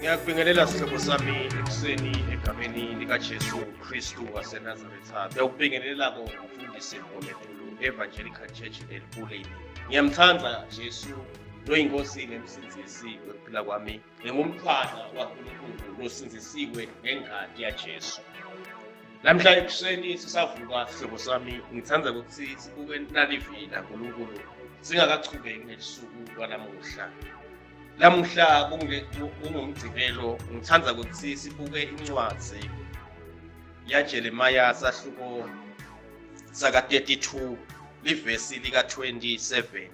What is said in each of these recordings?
Ngiyakubingelela sihlobo sami ekuseni egameni likaJesu Kristu waseNazaretha. Ngiyakubingelela ngomfundisi Mgometulu Evangelical Church eLibuleni. Ngiyamthanda Jesu loyinkosi nemsindzisi wekuphila kwami. Ngingumntwana waNkulunkulu losindzisiwe ngengati yaJesu. Namhla ekuseni sisavuka sihlobo sami ngithanda ukuthi sibuke nalivi laNkulunkulu singakachubeki nelisuku lwanamuhla. Lamuhla kungumgcibelo ngithanda ukuthi sibuke incwadi yaJeremiya sahluko saka-32 livesi lika-27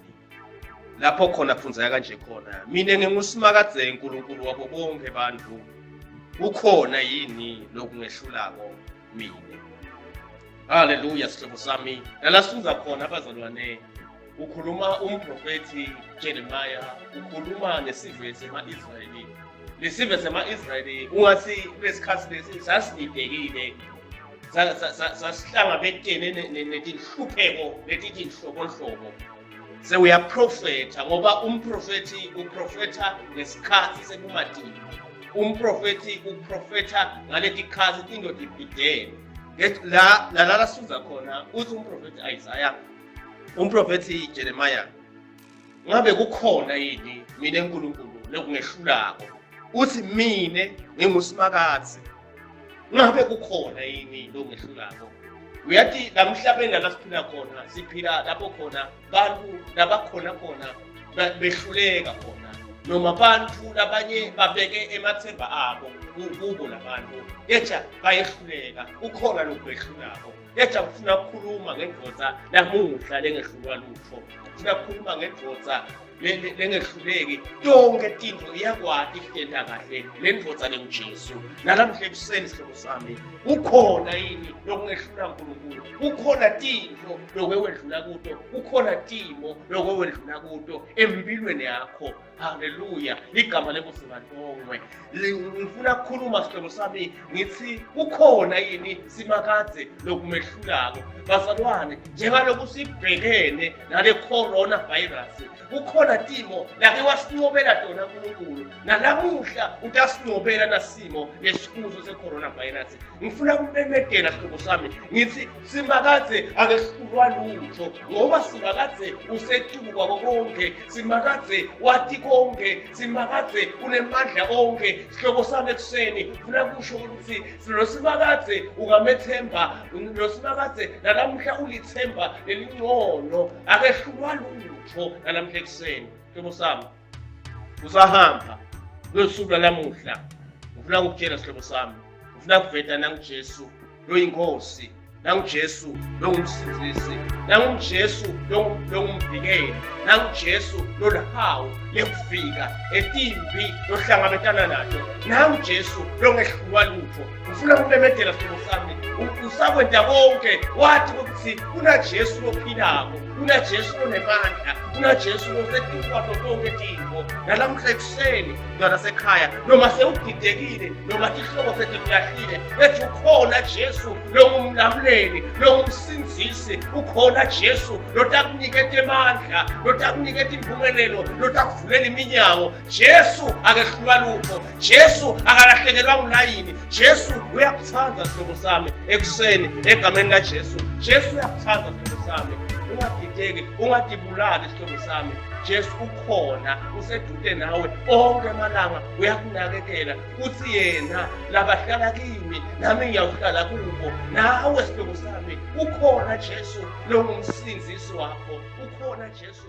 lapho khona fundzeka kanje khona mina ngingusimakadze uNkulunkulu wabo bonke bantu kukhona yini lokungehlulako mina haleluya sihlobo sami nala sifundza khona abazalwane ukhuluma umprofethi Jeremiah ukhuluma nesive sema-Israyeli lesive sema-Israyeli ungathi kulesikhathi lesi sasididekile sasihlangabetene netinhlupheko letitinhlobonhlobo sewuyaprofetha ngoba umprofethi uprofetha ngesikhathi sekumatima umprofethi uprofetha ngaletikhathi tinto tibhidene la la la sifunza khona uthi umprofethi Isaiah Umprofethi Jeremiah ngabe kukhona yini mina enkulunkulu lekungehlulako uthi mina ngingusimakadze ngabe kukhona yini longehlulako uyathi la mhlabeni la siphila khona siphila lapho khona bantu labakhona khona behluleka khona noma bantu labanye babeke emathemba abo kubo labantu kepha bayehluleka ukhona lokwehlulako Eja ufuna ukukhuluma ngendvodza namuhla lengehlulwa lutfo. Ufuna ukukhuluma ngendvodza lengehluleki. Tonke tintfo iyakwati kutenta kahle le ndvodza lenguJesu. Nalamuhla ekuseni sihlobo sami, kukhona yini lokungehlula uNkulunkulu? Kukhona tintfo lokwewedlula kuto, kukhona timo lokwewedlula kuto empilweni yakho. Haleluya, igama lenkosi malibongwe. Ngifuna ukukhuluma sihlobo sami ngithi kukhona yini simakadze lokumehlulako bazalwane njengaloku sibhekene nale corona virus kukhona timo lake wasincobela tona uNkulunkulu nalamuhla utasincobela nasimo lesikuso se-corona virus ngifuna kumemedela sihlobo sami ngithi simakadze akehlulwa lutho ngoba simakadze usetulu kwako konke simakadze wati konke simakadze unemandla onke sihlobo sami ekuseni funa kusho ukuthi lo simakadze ungamethemba lo simakadze nalamuhla ulithemba lelingcono akehlulwa lutho nalamuhla ekuseni sihlobo sami usahamba kulosuku lwalamuhla ngifuna ukukutshela sihlobo sami ngifuna kuveta nangujesu loyinkosi nanguJesu longumsindzisi nanguJesu longumvikeli nanguJesu lolihawu lekufika etimbi lohlangabetana nato nanguJesu longehlulwa lutfo ngifuna kumemedela sihlobo sami usakwenta konke wati ukuthi kunaJesu lophilako kunaJesu lonemandla kunaJesu losetukwato tonke tintfo nalamuhla ekuseni mntwana sekhaya noma sewudidekile noma tihlobo setikulahlile ethi ukhona Jesu longumlamuleli longumsindzisi ukhona Jesu lotakuniketa emandla lotakuniketa impumelelo lotakuvulela iminyango Jesu akehlulwa lutho Jesu akalahlekelwa ngulayini Jesu uyakuthanda sihlobo sami ekuseni egameni laJesu Jesu uyakuthanda sihlobo sami ungadideki ungadibulali sihlobo sami Jesu ukhona usedude nawe onke amalanga uyakunakekela uthi yena labahlala kimi nami ngiyawuhlala kubo nawe sihlobo sami ukhona Jesu longumsindzisi wakho ukhona Jesu.